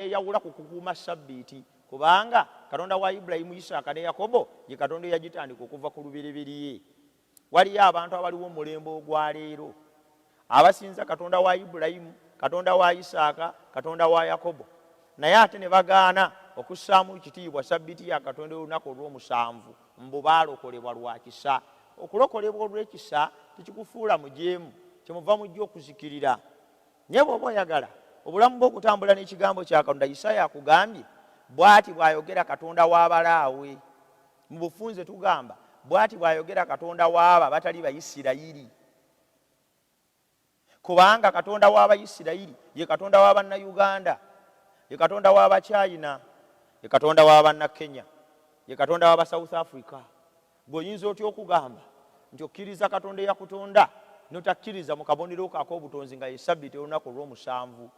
neeyawula ku kukuuma Ssabbiiti, kubanga Katonda wa Ibulayimu, Isaaka ne Yakobo ye Katonda eyagitandika okuva ku lubereberye. Waliyo abantu abaliwo mu mulembe ogwa leero abasinza Katonda wa Ibulayimu, Katonda wa Isaaka, Katonda wa Yakobo, naye ate ne bagaana okussaamu ekitiibwa Ssabbiiti ya Katonda ey'olunaku olw'omusanvu, mbu baalokolebwa lwa kisa. Okulokolebwa olw'ekisa tekikufuula mujeemu, kyemuva mujja okuzikirira. Naye bw'oba oyagala obulamu bwo okutambula n'Ekigambo kya Katonda, Isaaya akugambye, Bw'ati bw'ayogera Katonda w'abalaawe. Mu bufunze tugamba, Bw'ati bw'ayogera Katonda w'abo abatali Bayisirayiri. Kubanga Katonda w'Abayisirayiri ye Katonda wa Bannayuganda, ye Katonda w'Abachina, ye Katonda wa Bannakenya, ye Katonda w'aba South Africa. Gwe oyinza otya okugamba nti okkiriza Katonda eyakutonda notakkiriza mu kabonero ko ak'obutonzi nga ye Ssabbiiti ey'olunaku olw'omusanvu?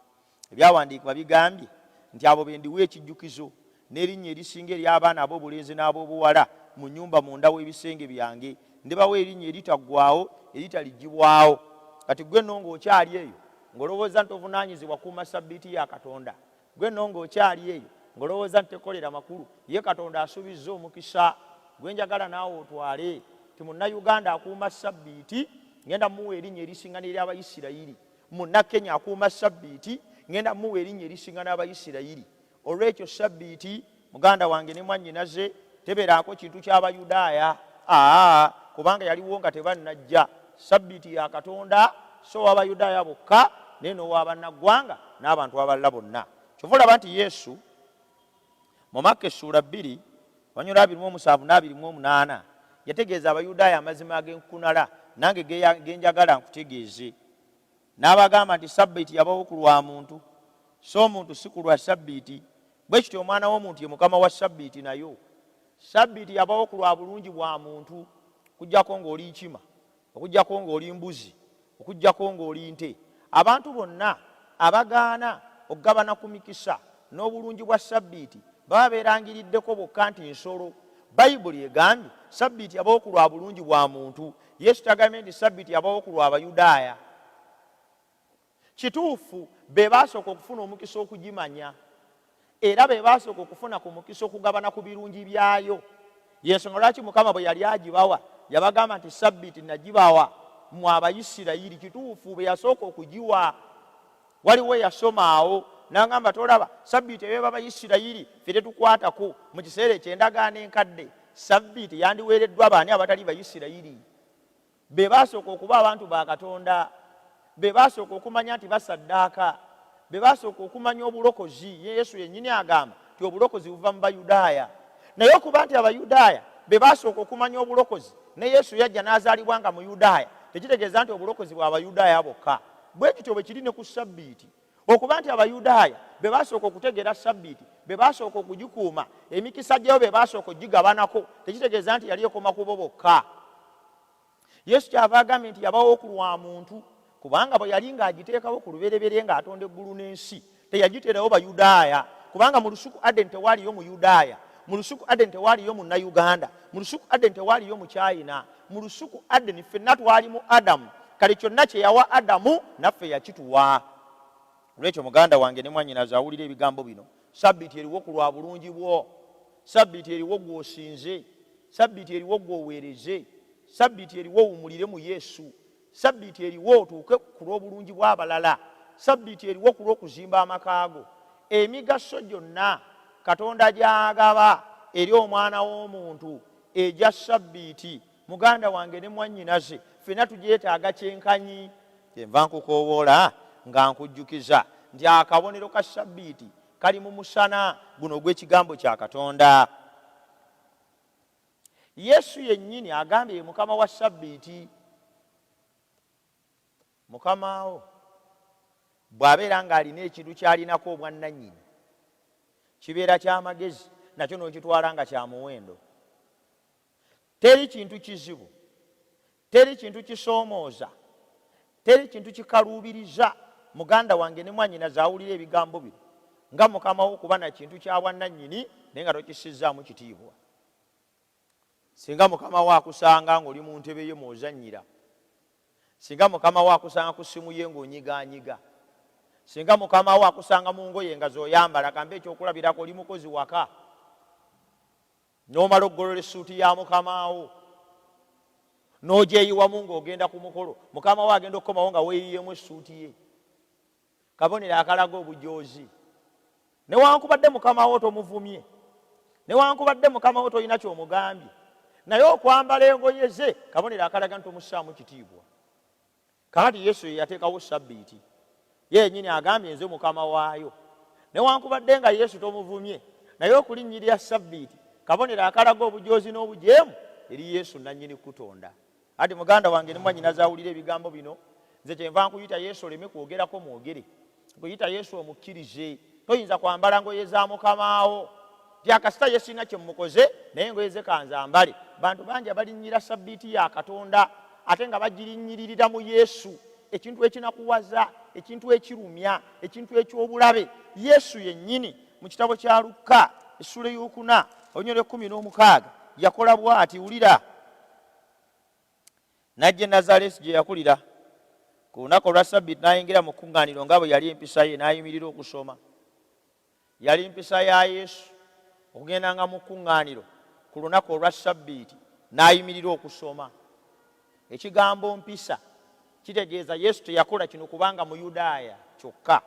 Ebyawandiikibwa bigambye nti abo be ndiwa ekijjukizo n'erinnya erisinga ery'abaana ab'obulenzi n'ab'obuwala mu nnyumba munda w'ebisenge byange. Ndibawa erinnya eritaggwaawo, eritaliggyibwawo. Kati ggwe nno ng'okyali eyo ng'olowooza nti tovunaanyizibwa kukuuma Ssabbiiti ya Katonda, Ggwe nno ng'okyali eyo ng'olowooza nti tekolera makulu, ye Katonda asuubizza omukisa gwe njagala naawe otwale nti Munnayuganda akuuma Ssabbiiti ngenda muwa erinnya erisinga n'ery'Abayisirayiri, Munnakenya akuuma Ssabbiiti ngenda muwa erinnya erisinga n'Abayisirayiri. Olw'ekyo Ssabbiiti, muganda wange ne mwannyinaze, teberaako kintu ky'Abayudaaya, aa, kubanga yaliwo nga tebannajja. Ssabbiiti ya Katonda, si ow'Abayudaaya bokka, naye n'owa bannaggwanga n'abantu abalala bonna. Kyova olaba nti Yesu mu Makka essuula bbiri olunyiriri 27 n'28 yategeeza Abayudaaya amazima ag'enkukunala, nange ge njagala nkutegeeze. N'abagamba nti Ssabbiiti yabawo ku lwa muntu, so omuntu si ku lwa Ssabbiiti. Bwe kityo Omwana w'omuntu ye Mukama wa Ssabbiiti nayo. Ssabbiiti yabawo ku lwa bulungi bwa muntu, okuggyako ng'oli nkima, okuggyako ng'oli mbuzi, okuggyako ng'oli nte. Abantu bonna abagaana okugabana ku mikisa n'obulungi bwa Ssabbiiti baba beerangiriddeko bokka nti nsolo. Bayibuli egambye Ssabbiiti yabawo ku lwa bulungi bwa muntu. Yesu tagambye nti Ssabbiiti yabawo ku lwa Bayudaaya. Kituufu, be baasooka okufuna omukisa okugimanya, era be baasooka okufuna ku mukisa okugabana ku birungi byayo. Y'ensonga lwaki Mukama bwe yali agibawa, yabagamba nti, Ssabbiiti nagibawa mmwe Abayisirayiri. Kituufu, be yasooka okugiwa. Waliwo eyasoma awo n'agamba, Tolaba, Ssabbiiti eweebwa Bayisirayiri, ffe tetukwatako. Mu kiseera eky'Endagaano Enkadde, Ssabbiiti yandiweereddwa baani abatali Bayisirayiri? Be baasooka okuba abantu ba Katonda. Be baasooka okumanya nti basaddaaka. Be baasooka okumanya obulokozi. Yesu yennyini agamba nti obulokozi buva mu Bayudaaya. Naye okuba nti Abayudaaya be baasooka okumanya obulokozi, ne Yesu yajja n'azaalibwa nga Muyudaaya, tekitegeeza nti obulokozi bwa Bayudaaya bokka. Bwe kityo bwe kiri ne ku Ssabbiiti. Okuba nti Abayudaaya be baasooka okutegeera Ssabbiiti, be baasooka okugikuuma, emikisa gyayo be baasooka okugigabanako, tekitegeeza nti yali ekoma ku bo bokka. Yesu kyava agambye nti yabawo ku lwa muntu, kubanga bwe yali ng'agiteekawo ku lubereberye ng'atonda eggulu n'ensi, teyagiteerawo Bayudaaya, kubanga mu lusuku Adeni tewaaliyo Muyudaaya, mu lusuku Adeni tewaaliyo Munnayuganda, mu lusuku Adeni tewaaliyo Mukyayina, mu lusuku Adeni ffenna twali mu Adamu, kale kyonna kye yawa Adamu naffe yakituwa. Olwekyo muganda wange ne mwannyinaze awulira ebigambo bino, Ssabbiiti eriwo ku lwa bulungi bwo. Ssabbiiti eriwo ggwe osinze. Ssabbiiti eriwo ggwe oweereze. Ssabbiiti eriwo owummulire mu Yesu. Ssabbiiti eriwo otuuke ku lw'obulungi bw'abalala. Ssabbiiti eriwo ku lw'okuzimba amaka go. Emigaso gyonna Katonda gy'agaba eri omwana w'omuntu egya Ssabbiiti, muganda wange ne mwannyinaze, ffenna tugyetaaga kyenkanyi. Kyenva nkukoowoola nga nkujjukiza nti akabonero ka Ssabbiiti kali mu musana guno ogw'Ekigambo kya Katonda. Yesu yennyini agambye ye Mukama wa Ssabbiiti. Mukama wo bw'abeera ng'alina ekintu ky'alinako obwannannyini, kibeera kya magezi nakyo n'okitwala nga kya muwendo. Teri kintu kizibu, teri kintu kisoomooza, teri kintu kikaluubiriza muganda wange ne mwannyinaze awulira ebigambo bino nga mukama wo kuba na kintu kya bwannannyini naye nga tokissizzaamu kitiibwa. Singa mukama wo akusanga ng'oli mu ntebe ye mw'ozannyira, singa mukama wo akusanga ku ssimu ye ng'onyigaanyiga, Singa mukama wo akusanga mu ngoye nga z'oyambala, kambe ekyokulabirako, oli mukozi waka n'omala okugolola essuuti ya mukama wo n'ogyeyiwamu ng'ogenda ku mukolo, mukama wo agenda okukomawo nga weeyiyemu essuuti ye. Kabonero akalaga obujoozi. Newankubadde mukama wo tomuvumye, newankubadde mukama wo tolina ky'omugambye, naye okwambala engoye ze kabonero akalaga nti tomussaamu kitiibwa. Kaakati Yesu ye yateekawo Ssabbiiti. Ye yennyini agambye, Nze Mukama waayo. Newankubadde nga Yesu tomuvumye, naye okulinnyirira Ssabbiiti kabonero akalaga obujoozi n'obujeemu eri Yesu nnannyini kukutonda. Ati muganda wange ne mwannyinaze awulira ebigambo bino, nze kyenva nkuyita Yesu oleme kwogerako mwogere. Nkuyita Yesu omukkirize. Toyinza kwambala ngoye za mukamaawo nti akasita ye sirina kye mmukoze naye engoye ze kanzambale. Bantu bangi abalinnyira Ssabbiiti ya Katonda ate nga bagirinnyirira mu Yesu, ekintu ekinakuwaza, ekintu ekirumya, ekintu eky'obulabe. Yesu yennyini mu kitabo kya Lukka essuula ey'okuna olunyiriri lw'ekkumi n'omukaaga yakola bw'ati, wulira. N'ajja e Nazaleesi gye yakulira. Ku lunaku olwa Ssabbiiti n'ayingira mu kkuŋŋaaniro nga bwe yali empisa ye, n'ayimirira okusoma. Yali mpisa ya Yesu okugendanga mu kkuŋŋaaniro ku lunaku olwa Ssabbiiti n'ayimirira okusoma. Ekigambo mpisa kitegeeza Yesu teyakola kino kubanga Muyudaaya kyokka.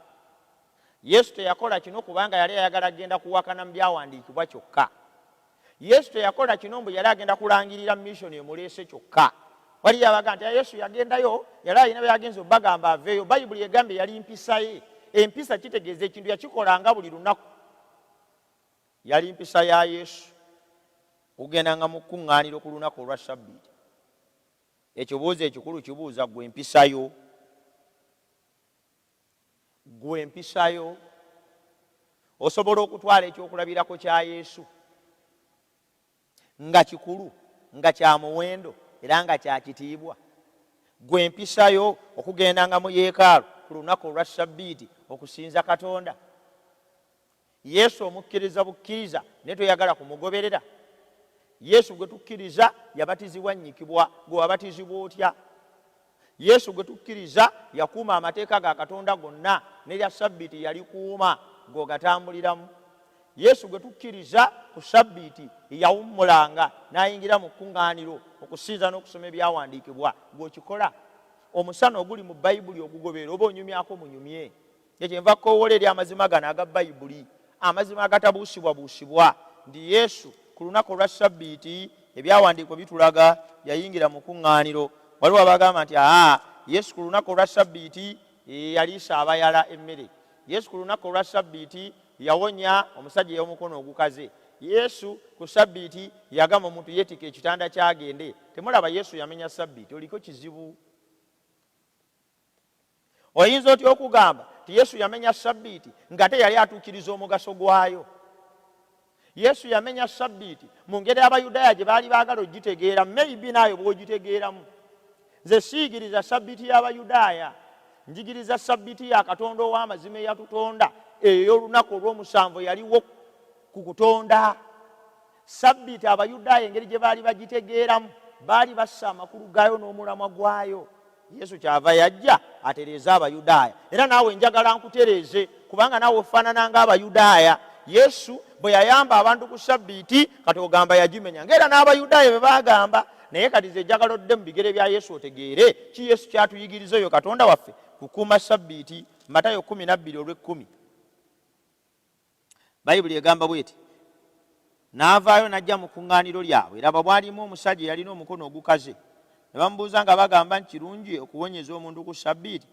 Yesu teyakola kino kubanga yali ayagala kugenda kuwakana mu byawandiikibwa kyokka. Yesu teyakola kino mbu yali agenda kulangirira mission emuleese kyokka. Waliyo abaga nti Yesu yagendayo yali alina byagenza obagamba aveeyo. Bayibuli egambye yali mpisa ye. Empisa kitegeeza ekintu yakikolanga buli lunaku. Yali mpisa ya Yesu okugendanga mu kkuŋŋaaniro ku lunaku olwa Ssabbiiti. Ekibuuzo ekikulu kibuuza ggwe empisa yo. Ggwe empisa yo. Osobola okutwala ekyokulabirako kya Yesu nga kikulu, nga kya muwendo era nga kya kitiibwa? Ggwe empisa yo okugendanga mu yeekaalu ku lunaku olwa Ssabbiiti okusinza Katonda? Yesu omukkiriza bukkiriza naye toyagala kumugoberera? Yesu gwe tukkiriza yabatizibwa nnyikibwa, gwe wabatizibwa otya? Yesu gwe tukkiriza yakuuma amateeka ga Katonda gonna n'erya Ssabbiiti yalikuuma, gwe ogatambuliramu? Yesu gwe tukkiriza ku Ssabbiiti yawummulanga n'ayingira mu kkuŋŋaaniro okusinza n'okusoma ebyawandiikibwa, gwe okikola? Omusana oguli mu Bayibuli ogugoberera oba onyumyako munyumye? Nze kyenva kkoowoola eri amazima gano aga Bayibuli, amazima agatabuusibwabuusibwa, nti Yesu ku lunaku olwa Ssabbiiti, Ebyawandiikibwa bitulaga, yayingira mu kuŋŋaaniro. Waliwo abagamba nti, Aa, Yesu ku lunaku olwa Ssabbiiti yaliisa abayala emmere. Yesu ku lunaku olwa Ssabbiiti yawonya omusajja ey'omukono ogukaze. Yesu ku Ssabbiiti yagamba omuntu yeetikke ekitanda kye agende. Temulaba, Yesu yamenya Ssabbiiti. Oliko kizibu. Oyinza otya okugamba nti Yesu yamenya Ssabbiiti ng'ate yali atuukiriza omugaso gwayo? Yesu yamenya Ssabbiiti mu ngeri Abayudaaya gye baali baagala okugitegeera, maybe naayo bw'ogitegeeramu. Nze siyigiriza Ssabbiiti y'Abayudaaya, njigiriza Ssabbiiti ya Katonda ow'amazima eyatutonda, eyo ey'olunaku olw'omusanvu eyaliwo ku kutonda. Ssabbiiti Abayudaaya engeri gye baali bagitegeeramu, baali bassa amakulu gaayo n'omulamwa gwayo. Yesu kyava yajja atereeze Abayudaaya, era naawe njagala nkutereeze kubanga naawe ofaanana ng'Abayudaaya. Yesu bwe yayamba abantu ku Ssabbiiti, kati ogamba yagimenya ng'era n'Abayudaaya bwe baagamba. Naye kati nze njagala odde mu bigere bya Yesu otegeere ki Yesu ky'atuyigiriza oyo Katonda waffe kukuuma Ssabbiiti. Matayo 12 olw'ekkumi. Bayibuli egamba bw'eti, N'avaayo n'ajja mu kuŋŋaaniro lyabwe, laba, bwalimu omusajja eyalina omukono ogukaze. Ne bamubuuza nga bagamba nti, Kirungi okuwonyeza omuntu ku Ssabbiiti?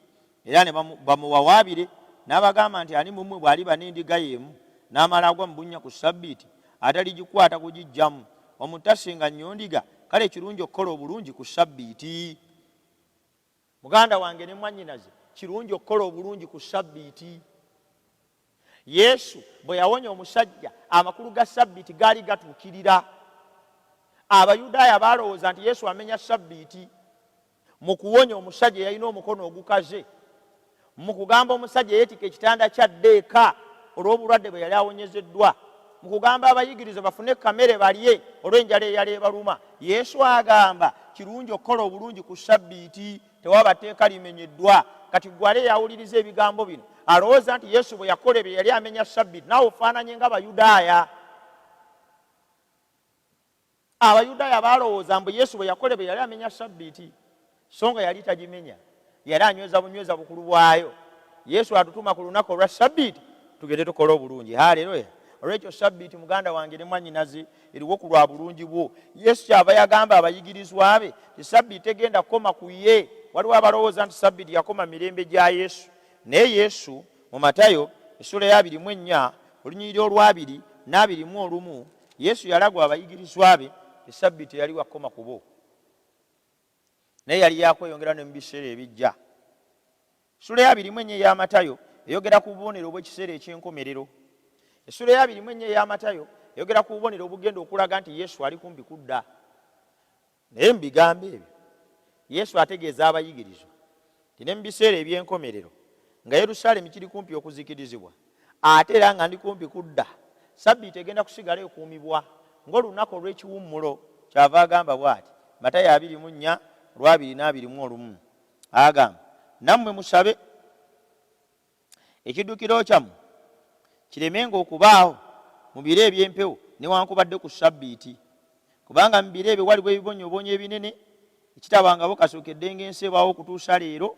Era ne bamuwawaabire. N'abagamba nti, Ani mu mmwe bw'aliba n'endiga ye emu, n'amala agwa mu bunnya ku Ssabbiiti, ataligikwata kugiggyamu? Omuntu tasinga nnyo ndiga? Kale kirungi okukola obulungi ku Ssabbiiti. Muganda wange ne mwannyinaze, kirungi okukola obulungi ku Ssabbiiti. Yesu bwe yawonya omusajja, amakulu ga Ssabbiiti gaali gatuukirira. Abayudaaya baalowooza nti Yesu amenya Ssabbiiti mu kuwonya omusajja eyalina omukono ogukaze, mu kugamba omusajja eyeetikka ekitanda ky'adde eka olw'obulwadde bwe yali awonyezeddwa, mu kugamba abayigiriza bafune kamere balye olw'enjala eyali ebaluma. Yesu agamba kirungi okukola obulungi ku Ssabbiiti. Tewaba tteeka limenyeddwa. Kati ggwe ali eyawuliriza ebigambo bino Alowooza nti Yesu bwe yakola ebyo yali amenya Sabbiiti. Naawe ofaananye nga Bayudaaya. Abayudaaya baalowooza mbu Yesu bwe yakola ebyo yali amenya Sabbiiti, so nga yali tagimenya. Yali anyweza bunyweza bukulu bwayo. Yesu atutuma ku lunaku olwa Sabbiiti tugende tukole obulungi. Haleluya! Olwekyo Sabbiiti, muganda wange ne mwannyinaze, eriwo ku lwa bulungi bwo. Yesu kyava yagamba abayigirizwa be nti Sabbiiti tegenda kukoma ku ye. Waliwo abalowooza nti Sabbiiti yakoma mu mirembe gya Yesu. Naye Yesu mu Matayo essuula ya abiri mu ennya olunyiriri olw'abiri n'abiri mu olumu, Yesu yalaga abayigirizwa be nti Ssabbiiti teyali wa kukoma ku bo, naye yali ya kweyongera ne mu biseera ebijja. Essuula ya abiri mu ennya eya Matayo eyogera ku bubonero obw'ekiseera eky'enkomerero. Essuula ya abiri mu ennya eya Matayo eyogera ku bubonero obugenda okulaga nti Yesu ali kumpi kudda. Naye mu bigambo ebyo, Yesu ategeeza abayigirizwa nti ne mu biseera eby'enkomerero, nga Yerusaalemi kiri kumpi okuzikirizibwa, ate era nga ndi kumpi kudda, Ssabbiiti egenda kusigala ekuumibwa ng'olunaku olw'ekiwummulo. Kyava agamba bw'ati, Matayo 24, olw'abiri n'abiri mu olumu, agamba, Nammwe musabe. Ekiddukiro kyammwe kiremenga okubaawo mu biro eby'empewo newankubadde ku Ssabbiiti, kubanga mu biro ebyo waliba ebibonyoobonyo ebinene ekitabangawo kasookedde ng'ensi ebaawo okutuusa leero,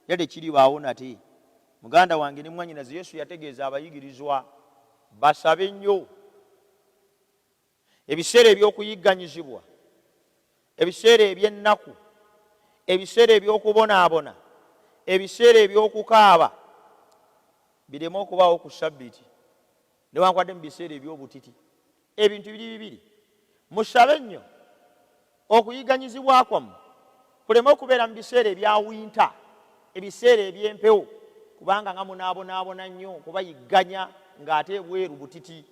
era tekiribaawo nate. Muganda wange ne mwannyinaze, Yesu yategeeza abayigirizwa basabe nnyo. Ebiseera eby'okuyigganyizibwa, ebiseera eby'ennaku, ebiseera eby'okubonaabona, ebiseera eby'okukaaba bireme okubaawo ku Ssabbiiti, newankubadde mu biseera eby'obutiti. Ebintu biri bibiri, musabe nnyo okuyiganyizibwa kwammwe kuleme okubeera mu biseera ebya winta, ebiseera eby'empewo, kubanga nga munaabonaabona nnyo okubayigganya ng'ate ebweru butiti.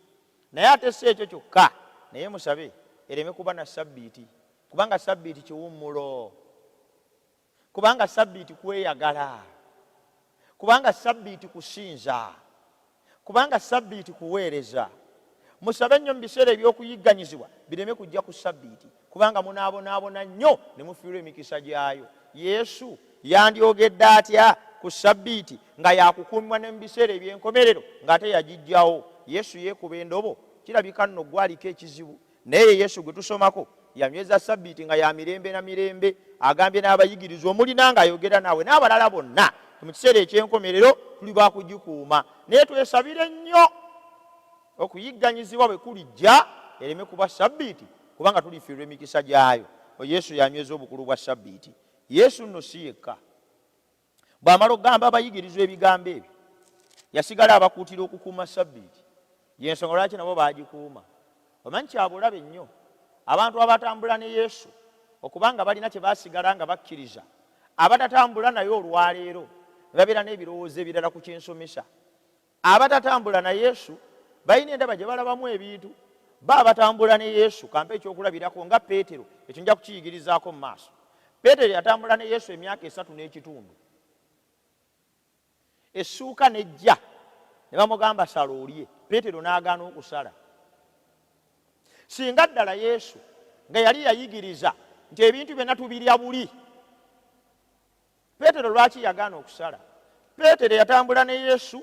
Naye ate si ekyo kyokka, naye musabe ereme kuba na Ssabbiiti, kubanga Ssabbiiti kiwummulo, kubanga Ssabbiiti kweyagala, kubanga Ssabbiiti kusinza, kubanga Ssabbiiti kuweereza. Musabe nnyo mu biseera eby'okuyigganyizibwa bireme kujja ku Ssabbiiti, kubanga munaabonaabona nnyo ne mufiirwa emikisa gyayo. Yesu yandyogedde atya ku Ssabbiiti nga yakukuumibwa ne mu biseera eby'enkomerero ng'ate yagiggyawo? Yesu yeekuba endobo? Kirabika nno ggwe aliko ekizibu. Naye ye Yesu gwe tusomako yanyweza Ssabbiiti nga ya mirembe na mirembe. Agambye n'abayigirizwa omuli nange ayogera naawe n'abalala bonna nti mu kiseera eky'enkomerero tuli ba kugikuuma. Naye twesabire nnyo okuyigganyizibwa bwe kulijja ereme kuba Ssabbiiti kubanga tulifiirwa emikisa gyayo. Yesu yanyweza obukulu bwa Ssabbiiti. Yesu nno si yekka. Bw'amala okugamba abayigirizwa ebigambo ebyo, yasigala abakuutira okukuuma Ssabbiiti. Y'ensonga lwaki nabo baagikuuma. Omanyi kya bulabe nnyo abantu abatambula ne Yesu okuba nga balina kye basigala nga bakkiriza, abatatambula naye olwaleero ne babeera n'ebirowoozo ebirala ku ky'ensomesa. Abatatambula na Yesu balina endaba gye balabamu ebintu. Bo abatambula ne Yesu, kampe ekyokulabirako nga Peetero, ekyo nja kukiyigirizaako mu maaso. Peetero yatambula ne Yesu emyaka esatu n'ekitundu. Essuuka n'ejja ne bamugamba sala olye, Peetero n'agaana okusala. Singa ddala Yesu nga yali yayigiriza nti ebintu byonna tubirya buli, Peetero lwaki yagaana okusala? Peetero yatambula ne Yesu,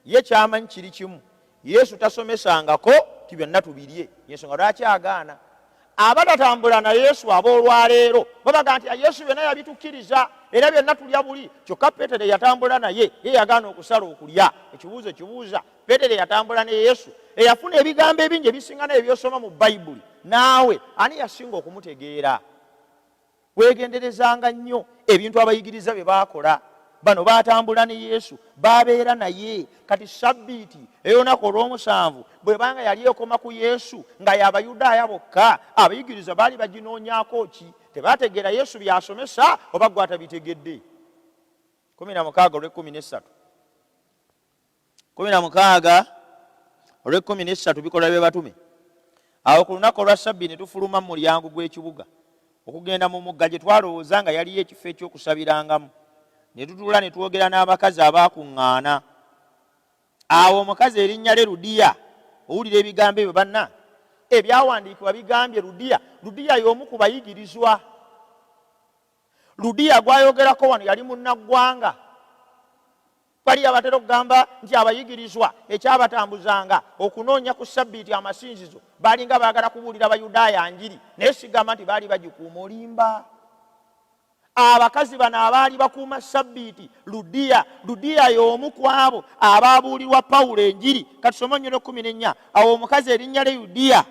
ye ky'amanyi kiri kimu, Yesu tasomesangako nti byonna tubirye, y'ensonga lwaki agaana. Abatatambula na Yesu ab'olwaleero babaga nti Yesu byonna yabitukkiriza era byonna tulya buli. Kyokka Peetero yatambula naye, ye yagaana okusala okulya. Ekibuuzo kibuuza, Peetero yatambula ne Yesu eyafuna ebigambo ebingi ebisinga naye by'osoma mu Bayibuli, naawe ani yasinga okumutegeera? Weegenderezanga nnyo ebintu abayigiriza bye baakola. Bano baatambula ne Yesu, baabeera naye. Kati Ssabbiiti ey'olunaku olw'omusanvu bw'eba nga yali ekoma ku Yesu, nga ya Bayudaaya bokka, abayigiriza baali baginoonyaako ki? Tebaategeera Yesu by'asomesa oba ggwe atabitegedde? 16 olw'ekkumi n'essatu. 16 olw'ekkumi n'essatu, Bikolwa by'Abatume. Awo ku lunaku olwa Ssabbiiti ne tufuluma mu mulyango gw'ekibuga okugenda mu mugga gye twalowooza nga yaliyo ekifo eky'okusabirangamu, ne tutuula ne twogera n'abakazi abaakuŋŋaana. Awo omukazi erinnya lye Ludiya, owulira ebigambo ebyo banna, ebyawandiikibwa bigambye Ludiya. Ludiya y'omu ku bayigirizwa. Ludiya gw'ayogerako wano yali munnaggwanga. Waliyo abatera okugamba nti abayigirizwa ekyabatambuzanga okunoonya ku Ssabbiiti amasinzizo baalinga baagala kubuulira Bayudaaya njiri, naye sigamba nti baali bagikuuma. Olimba. Abakazi bano abaali bakuuma Ssabbiiti, Ludiya, Ludiya y'omu ku abo abaabuulirwa Pawulo enjiri. Katusome olunyiriri 14. Awo omukazi erinnya lye Yudiya,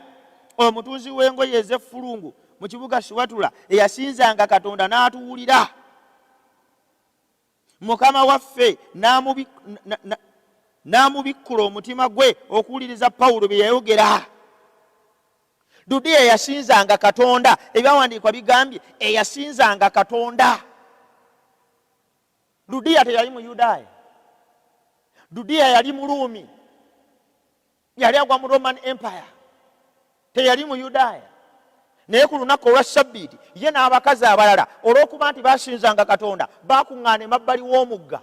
omutunzi w'engoye ez'effulungu mu kibuga Siwatula, eyasinzanga Katonda n'atuwulira. Mukama waffe n'amubikkula omutima gwe okuwuliriza Pawulo bye yayogera. Ludiya eyasinzanga Katonda, ebyawandiikibwa bigambye eyasinzanga Katonda. Ludiya teyali Muyudaaya, Ludiya yali Muruumi, yali agwa mu Roman Empire, teyali Muyudaaya. Naye ku lunaku olwa Ssabbiiti ye n'abakazi abalala, olw'okuba nti basinzanga Katonda, baakuŋŋaana emabbali w'omugga.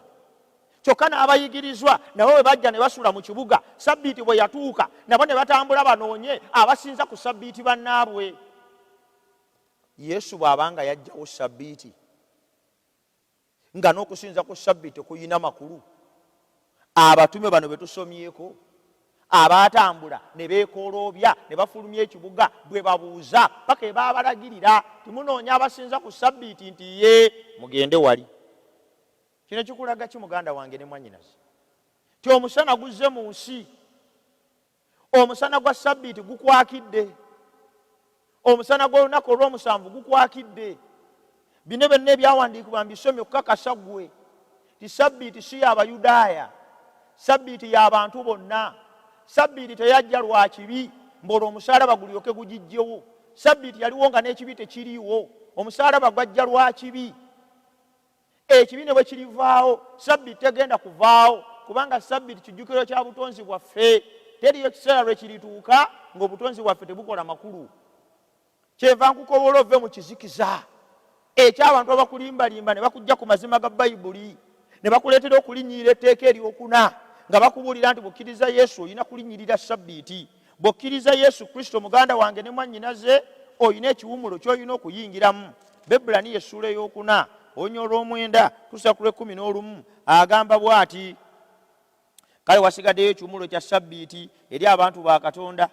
Kyokka n'abayigirizwa nabo bwe bajja ne basula mu kibuga, Ssabbiiti bwe yatuuka nabo ne batambula banoonye abasinza ku Ssabbiiti bannaabwe. Yesu bw'aba nga yaggyawo Ssabbiiti, nga n'okusinza ku Ssabbiiti tekuyina makulu, abatume bano be tusomyeko abaatambula ne beekooloobya ne bafulumya ekibuga bwe babuuza paka ebaabalagirira timunoonya abasinza ku Ssabbiiti nti ye mugende wali. Kino kikulaga ki muganda wange ne mwannyinaze? Ti omusana guzze mu nsi. Omusana gwa Ssabbiiti gukwakidde. Omusana gw'olunaku olw'omusanvu gukwakidde. Bino byonna ebyawandiikibwa mbisomye okukakasa ggwe nti Ssabbiiti si ya Bayudaaya. Ssabbiiti ya bantu bonna. Ssabbiiti teyajja lwa kibi mbu olwo omusaalaba gulyoke gugiggyewo. Ssabbiiti yaliwo nga n'ekibi tekiriiwo. Omusaalaba gwajja lwa kibi. Ekibi ne bwe kirivaawo, Ssabbiiti tegenda kuvaawo, kubanga Ssabbiiti kijjukiro kya butonzi bwaffe. Teriyo kiseera lwe kirituuka ng'obutonzi bwaffe tebukola makulu. Kyenva nkukowoola ove mu kizikiza eky'abantu abakulimbalimba ne bakuggya ku mazima ga Bayibuli, ne bakuleetera okulinnyirira etteeka ery'okuna nga bakubuulira nti bw'okkiriza Yesu olina kulinnyirira Ssabbiiti. Bw'okkiriza Yesu Kristo, muganda wange ne mwannyinaze, olina ekiwummulo ky'olina okuyingiramu. Bebbulaniya essuula ey'okuna, oluny olw'omwenda kutuusa ku lw'ekkumi n'olumu, agamba bw'ati, Kale wasigaddeyo ekiwummulo kya Ssabbiiti eri abantu ba Katonda,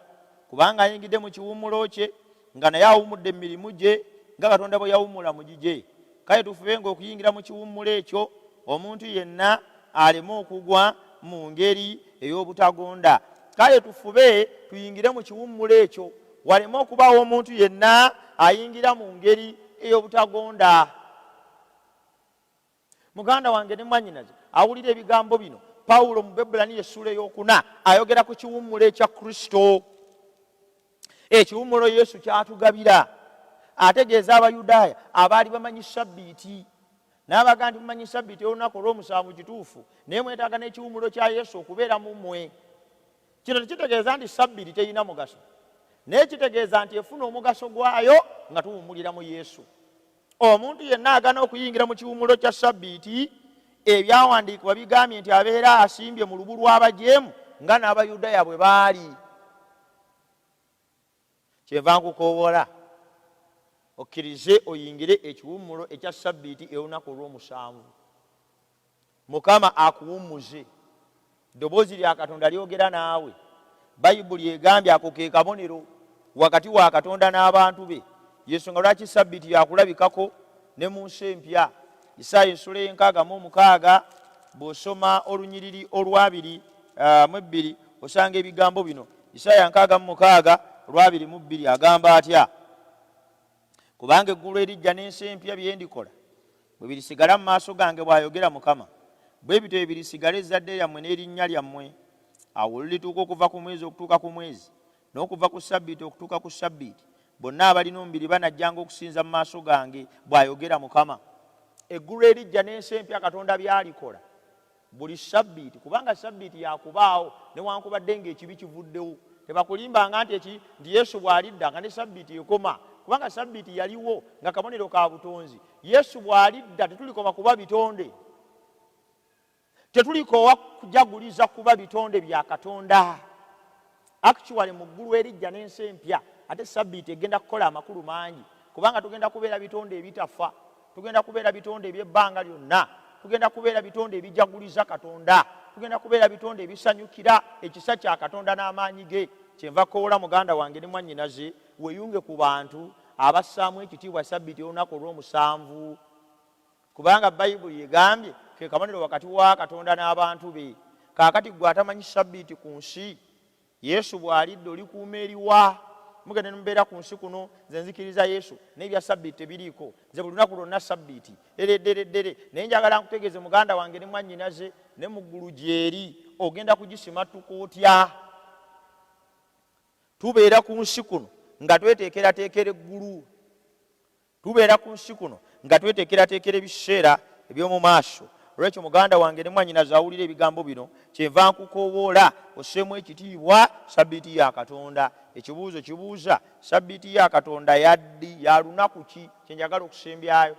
kubanga ayingidde mu kiwummulo kye, nga naye awummudde mu mirimu gye, nga Katonda bwe yawummula mu gigye. Kale tufubenga okuyingira mu kiwummulo ekyo, omuntu yenna aleme okugwa mu ngeri ey'obutagonda. Kale tufube tuyingire mu kiwummulo ekyo, waleme okubaawo omuntu yenna ayingira mu ngeri ey'obutagonda. Muganda wange ne mwannyinaze awulira ebigambo bino, Pawulo mu Bebbulaniya essuula ey'okuna ayogera ku kiwummulo ekya Kristo. Ekiwummulo Yesu ky'atugabira. Ategeeza Abayudaaya abaali bamanyi Ssabbiiti. N'abagamba nti mumanyi Ssabbiiti ey'olunaku olw'omusanvu kituufu, naye mwetaaga n'ekiwummulo kya Yesu okubeera mu mmwe. Kino tekitegeeza nti Ssabbiiti terina mugaso, naye kitegeeza nti efuna omugaso gwayo nga tuwummulira mu Yesu. Omuntu yenna agana okuyingira mu kiwummulo kya Ssabbiiti, ebyawandiikibwa bigambye nti abeera asimbye mu lubu lw'abajeemu nga n'Abayudaaya bwe baali. Kyenva nkukoowoola okkirize oyingire ekiwummulo ekya Ssabbiiti ey'olunaku olw'omusanvu. Mukama akuwummuze. Eddoboozi lya Katonda lyogera naawe. Bayibuli egambye ako ke kabonero wakati wa Katonda n'abantu be. Y'ensonga lwaki Ssabbiiti yakulabikako ne mu nsi empya. Isaaya essula ey'enkaaga mu omukaaga bw'osoma olunyiriri olw'abiri mu ebbiri osanga ebigambo bino. Isaaya 66 olw'abiri mu bbiri agamba atya? Kubanga eggulu eriggya n'ensi empya bye ndikola bwe birisigala mu maaso gange, bw'ayogera Mukama, bwe bityo bwe birisigala ezzadde lyammwe n'erinnya lyammwe. Awo olulituuka okuva ku mwezi okutuuka ku mwezi, n'okuva ku ssabbiiti okutuuka ku ssabbiiti, bonna abalina omubiri banajjanga okusinza mu maaso gange, bw'ayogera Mukama. Eggulu eriggya n'ensi empya Katonda by'alikola buli ssabbiiti, kubanga ssabbiiti yakubaawo newankubadde ng'ekibi kivuddewo. Tebakulimbanga nti eki nti Yesu bw'alidda nga ne ssabbiiti ekoma, kubanga ssabbiiti yaliwo nga kabonero ka butonzi. Yesu bw'alidda tetulikoma kuba bitonde, tetulikoowa kujaguliza kuba bitonde bya Katonda. Actually mu ggulu erijja n'ensi empya ate ssabbiiti egenda kukola amakulu mangi, kubanga tugenda kubeera bitonde ebitafa, tugenda kubeera bitonde eby'ebbanga lyonna. Tugenda kubeera bitonde ebijaguliza Katonda. Tugenda kubeera bitonde ebisanyukira ekisa kya Katonda n'amaanyi ge. Kyenva kowoola muganda wange ne mwannyinaze, weeyunge ku bantu abassaamu ekitiibwa Ssabbiiti y'olunaku olw'omusanvu. Kubanga Bayibuli egambye ke kabonero wakati wa Katonda n'abantu be. Kaakati ggwe atamanyi Ssabbiiti ku nsi, Yesu bw'alidda olikuuma eriwa? Mugenda ne mubeera ku nsi kuno, nze nzikiriza Yesu, naye ebya Ssabbiiti tebiriiko. Nze buli lunaku lwonna Ssabbiiti. Ereddereddere. Naye njagala nkutegeeze muganda wange ne mwannyinaze, ne mu ggulu gy'eri. Ogenda kugisimattuka otya? Tubeera ku nsi kuno nga tweteekerateekera eggulu. Tubeera ku nsi kuno nga tweteekerateekera ebiseera eby'omu maaso. Olwekyo muganda wange ne mwannyinaze awulira ebigambo bino, kyenva nkukoowoola osseemu ekitiibwa Ssabbiiti ya Katonda. Ekibuuzo kibuuza, Ssabbiiti ya Katonda ya ddi? Ya lunaku ki? Kye njagala okusembyayo.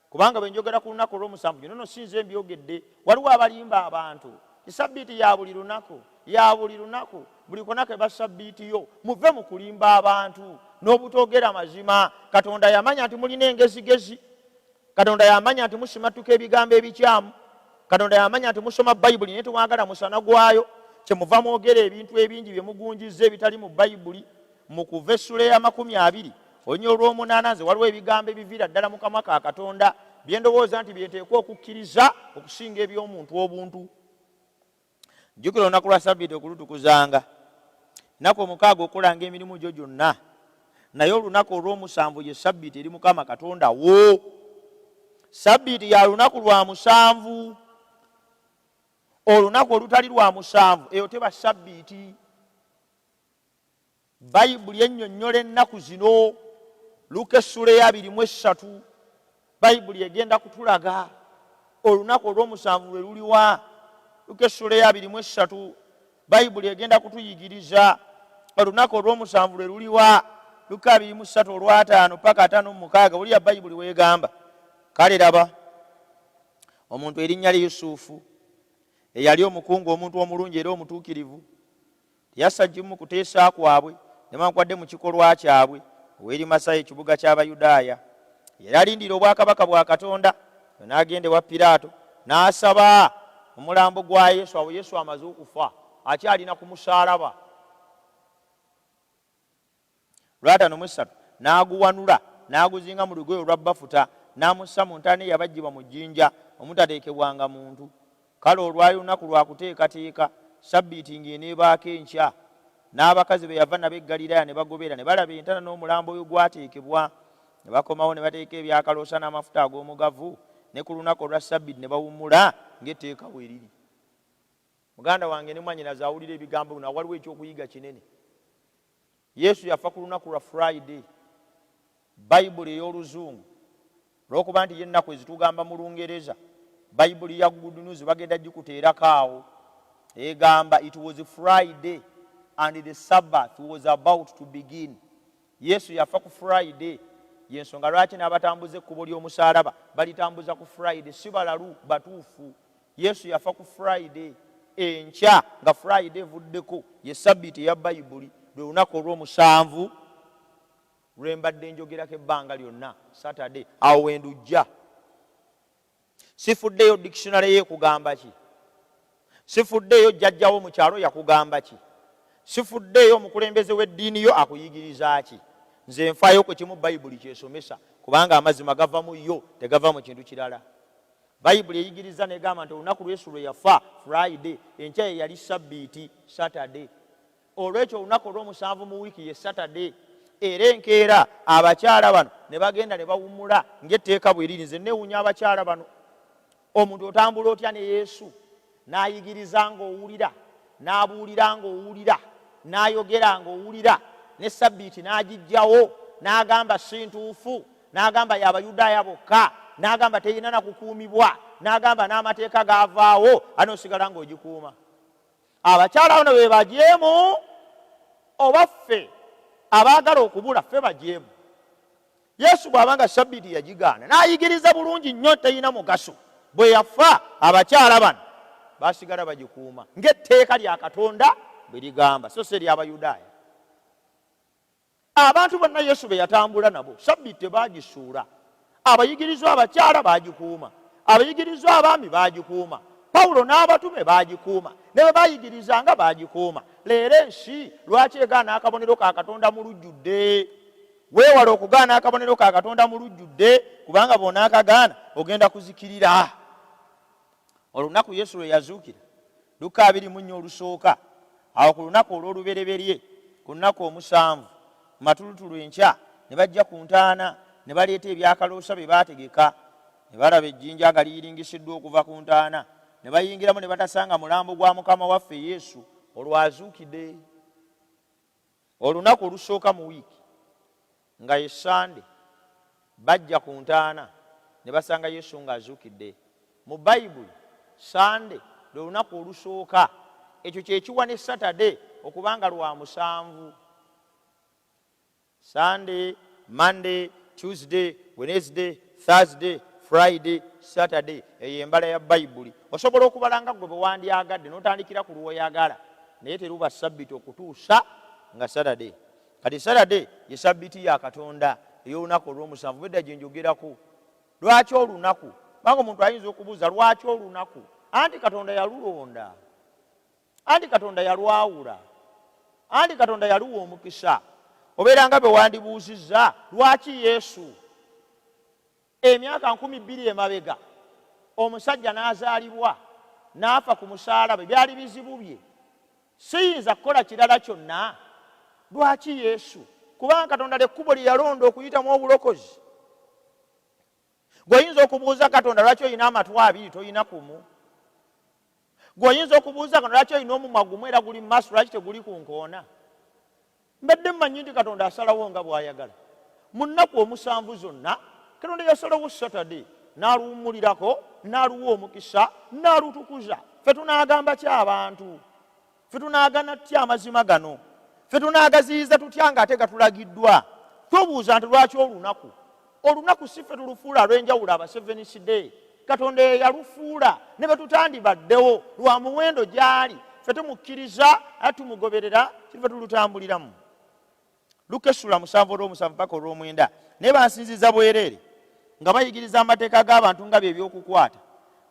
Kubanga bwe njogera ku lunaku olw'omusanvu, bino nno si nze mbyogedde. Waliwo abalimba abantu nti Ssabbiiti ya buli lunaku, ya buli lunaku, buli lunaku eba Ssabbiiti yo. Muve mu kulimba abantu n'obutoogera mazima. Katonda yamanya nti mulina engezigezi. Katonda yamanya nti musimattuka ebigambo ebikyamu. Katonda yamanya nti musoma Bayibuli naye temwagala musana gwayo, kyemuva mwogera ebintu ebingi bye mugunjizza ebitali mu Bayibuli. Mu Kuva essula ey'amakumi abiri oluny olw'omunaana nze waliwo ebigambo ebiviira ddala mu kamwa ka Katonda bye ndowooza nti bye nteekwa okukkiriza okusinga eby'omuntu obuntu. Jjukira olunaku lwa Ssabbiiti okulutukuzanga. Ennaku omukaaga okolanga emirimu gyo gyonna, naye olunaku olw'omusanvu ye Ssabbiiti eri Mukama Katonda wo. Ssabbiiti ya lunaku lwa musanvu. Olunaku olutali lwa musanvu eyo teba Ssabbiiti. Bayibuli ennyonnyola ennaku zino. Luka essula ey'abiri mu essatu, Bayibuli egenda kutulaga olunaku olw'omusanvu lwe luliwa. Luka essula ey'abiri mu essatu, Bayibuli egenda kutuyigiriza olunaku olw'omusanvu lwe luliwa. Luka 23 olw'ataano paka 56, wulira Bayibuli weegamba. Kale laba, omuntu erinnya lye Yusufu, eyali omukungu, omuntu omulungi era omutuukirivu, Teyassa ggimu mu kuteesa kwabwe newankubadde mu kikolwa kyabwe, ow'e Limasaya ekibuga ky'Abayudaaya. Yali alindirira obwakabaka bwa Katonda. Oyo n'agenda ewa Piraato n'asaba omulambo gwa Yesu. Awo Yesu amaze okufa, akyalina ku musaalaba. Lw'ataano mu essatu, n'aguwanula, n'aguzinga mu lugoye olwa bafuta, n'amussa mu ntaana eyabajjibwa mu jjinja, omutateekebwanga muntu. Kale olwali lunaku lwa kuteekateeka, ssabbiiti ng'eneebaako enkya. N'abakazi be yava nabo e Ggaliraaya ne bagobera, ne balaba entaana n'omulambo we gwateekebwa. Ne bakomawo ne bateeka ebyakaloosa n'amafuta ag'omugavu, ne ku lunaku olwa ssabbiiti ne bawummula ng'etteeka bwe liri. Muganda wange ne mwannyinaze awulira ebigambo bino, awo waliwo eky'okuyiga kinene. Yesu yafa ku lunaku lwa Friday. Bayibuli ey'Oluzungu, olw'okuba nti y'ennaku ezo tugamba mu Lungereza, Bayibuli ya Good News bagenda gikuteerako awo, egamba it was Friday and the Sabbath was about to begin. Yesu yafa ku Friday. Y'ensonga lwaki n'abatambuza ekkubo ly'omusaalaba balitambuza ku Friday. Si balalu, batuufu. Yesu yafa ku Friday. Enkya nga Friday evuddeko ye Ssabbiiti eya Bayibuli, lwe lunaku olw'omusanvu lwe mbadde njogerako ebbanga lyonna, Saturday. Awo we ndujja. Sifuddeeyo dictionary ye ekugamba ki, sifuddeeyo jjajjawo mu kyalo yakugamba ki, sifuddeeyo omukulembeze w'eddiini yo akuyigiriza ki. Nze nfaayo ku kimu Bayibuli ky'esomesa, kubanga amazima gava mu yo, tegava mu kintu kirala. Bayibuli eyigiriza n'egamba nti olunaku Yesu lwe yafa, Friday, enkya ye yali Ssabbiiti, Saturday. Olwekyo olunaku olw'omusanvu mu wiiki ye Saturday. Era enkeera abakyala bano ne bagenda ne bawummula ng'etteeka bwe liri. Nze nneewuunya abakyala bano. Omuntu otambula otya ne Yesu n'ayigiriza ng'owulira, n'abuulira ng'owulira, n'ayogera ng'owulira, ne Ssabbiiti n'agiggyawo, n'agamba si ntuufu, n'agamba ya Bayudaaya bokka, n'agamba terina na kukuumibwa, n'agamba n'amateeka gaavaawo, ate n'osigala ng'ogikuuma. Abakyala bano be bajeemu oba ffe abaagala okubula ffe bajeemu? Yesu bw'aba nga Ssabbiiti yagigaana n'ayigiriza bulungi nnyo terina mugaso, bwe yafa abakyala bano baasigala bagikuuma ng'etteeka lya Katonda bwe ligamba, so si ery'Abayudaaya. Abantu bonna Yesu be yatambula nabo Ssabbiiti tebaagisuula. Abayigirizwa abakyala baagikuuma. Abayigirizwa abaami baagikuuma. Pawulo n'abatume baagikuuma. Ne bwe baayigirizanga baagikuuma. Leero ensi lwaki egaana akabonero ka Katonda mu lujjudde? Weewale okugaana akabonero ka Katonda mu lujjudde, kubanga bw'onaakagaana ogenda kuzikirira. Olunaku Yesu lwe yazuukira, Lukka 24 olusooka, awo ku lunaku olw'olubereberye ku nnaku omusanvu, mu matulutulu enkya, ne bajja ku ntaana ne baleeta ebyakaloosa bye baategeka. Ne balaba ejjinja nga liyiringisiddwa okuva ku ntaana, ne bayingiramu ne batasanga mulambo gwa Mukama waffe Yesu olwo azuukide. Olunaku olusooka mu wiiki, nga ye Ssande, bajja ku ntaana ne basanga Yesu ng'azuukidde. Mu Bayibuli, Ssande lwe lunaku olusooka. Ekyo kye kiwa ne Saturday okuba nga Lwamusanvu. Sunday, Monday, Tuesday, Wednesday, Thursday, Friday, Saturday. Eyo embala ya Bayibuli. Osobola okubala nga ggwe bwe wandyagadde n'otandikira ku lw'oyagala, naye teruba Sabbiti okutuusa nga Saturday. Kati Saturday ye Sabbiti ya Katonda ey'olunaku olw'omusanvu bwedda gye njogerako. Lwaki olunaku? Kubanga omuntu ayinza okubuuza lwaki olunaku? Anti Katonda yalulonda. Anti Katonda yalwawula. Anti Katonda yaluwa omukisa. Obeera nga bwe wandibuuzizza lwaki Yesu emyaka 2000 emabega omusajja n'azaalibwa n'afa ku musaalaba, byali bizibu bye, siyinza kukola kirala kyonna. Lwaki Yesu? Kubanga Katonda ly'ekkubo lye yalonda okuyitamu obulokozi. Gwe oyinza okubuuza Katonda lwaki olina amatu abiri tolina kumu? Gwe oyinza okubuuza Katonda lwaki olina omumwa gumu era guli mu maaso lwaki teguli ku nkoona? Mbadde mmanyi nti Katonda asalawo nga bw'ayagala. Mu nnaku omusanvu zonna Katonda yasalawo Saturday n'aluwummulirako, n'aluwa omukisa, n'alutukuza. Ffe tunaagamba ki abantu? Ffe tunaagana tutya amazima gano? Ffe tunaagaziyiza tutya ng'ate gatulagiddwa? Twebuuza nti lwaki olunaku? Olunaku si ffe tulufuula lw'enjawulo aba Seventh Day. Katonda ye yalufuula ne bwe tutandibaddewo lwa muwendo gy'ali. Ffe tumukkiriza era tumugoberera kyetuva tulutambuliramu. Lukka essula 7 olw'omusanvu paka olw'omwenda. Naye bansinziza bwereere nga bayigiriza amateeka g'abantu nga bye by'okukwata.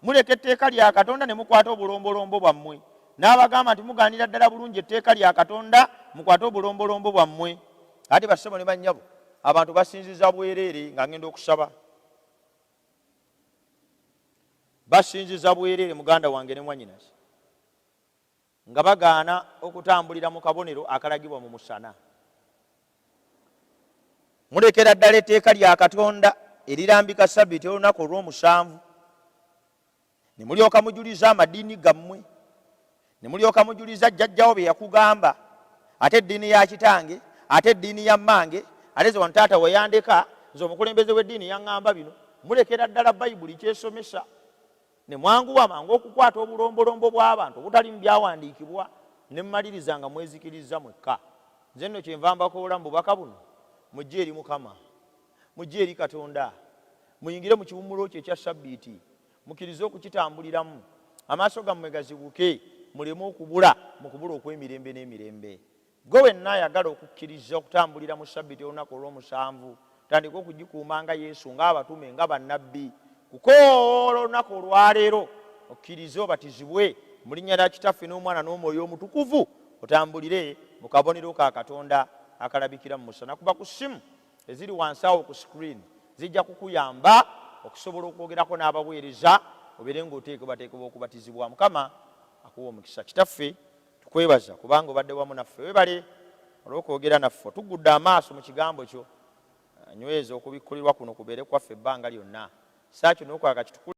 Muleka etteeka lya Katonda ne mukwata obulombolombo bwammwe. N'abagamba nti mugaanira ddala bulungi etteeka lya Katonda, mukwate obulombolombo bwammwe. Ate bassebo ne bannyabo, abantu basinziza bwereere nga ngenda okusaba. Basinziza bwereere muganda wange ne mwannyinaze. Nga bagaana okutambulira mu kabonero akalagibwa mu musana. Mulekera ddala etteeka lya Katonda erirambika Ssabbiiti olunaku olw'omusanvu, ne mulyoka mujuliza amadiini gammwe, ne mulyoka mujuliza jjajjawo bye yakugamba, ate eddiini ya kitange, ate eddiini ya mmange, ate nze wano taata we yandeka, nze omukulembeze w'eddiini yaŋŋamba bino. Mulekera ddala Bayibuli ky'esomesa. Ne mwanguwa mangu okukwata obulombolombo bw'abantu obutali mu byawandiikibwa, ne mumaliriza nga mwezikirizza mwekka. Nze nno kyenva mbakoola mu bubaka buno, mujje eri Mukama, mujje eri Katonda, muyingire mu kiwummulo kye ekya Ssabbiiti, mukkirize okukitambuliramu, amaaso gammwe gazibuke, muleme okubula mu kubula okw'emirembe n'emirembe. Ggwe wenna ayagala okukkiriza okutambulira mu Ssabbiiti y'olunaku olw'omusanvu, tandika okugikuuma nga Yesu, nga abatume, nga bannabbi. Kukoowoola olunaku olwaleero okkirize obatizibwe mu linnya lya Kitaffe n'Omwana n'Omwoyo Omutukuvu, otambulire mu kabonero ka Katonda akalabikira mu musana. Kuba ku ssimu eziri wansi awo ku screen, zijja kukuyamba okusobola okwogerako n'abaweereza obeere ng'oteekebwateekebwa okubatizibwa. Mukama akuwe omukisa. Kitaffe, Tukwebaza kubanga obadde wamu naffe. Webale olw'okwogera naffe. Otuggudde amaaso mu kigambo kyo. Nyweza okubikkulirwa kuno kubeere kwaffe ebbanga lyonna. Kisa kyo n'okwagala kitukule.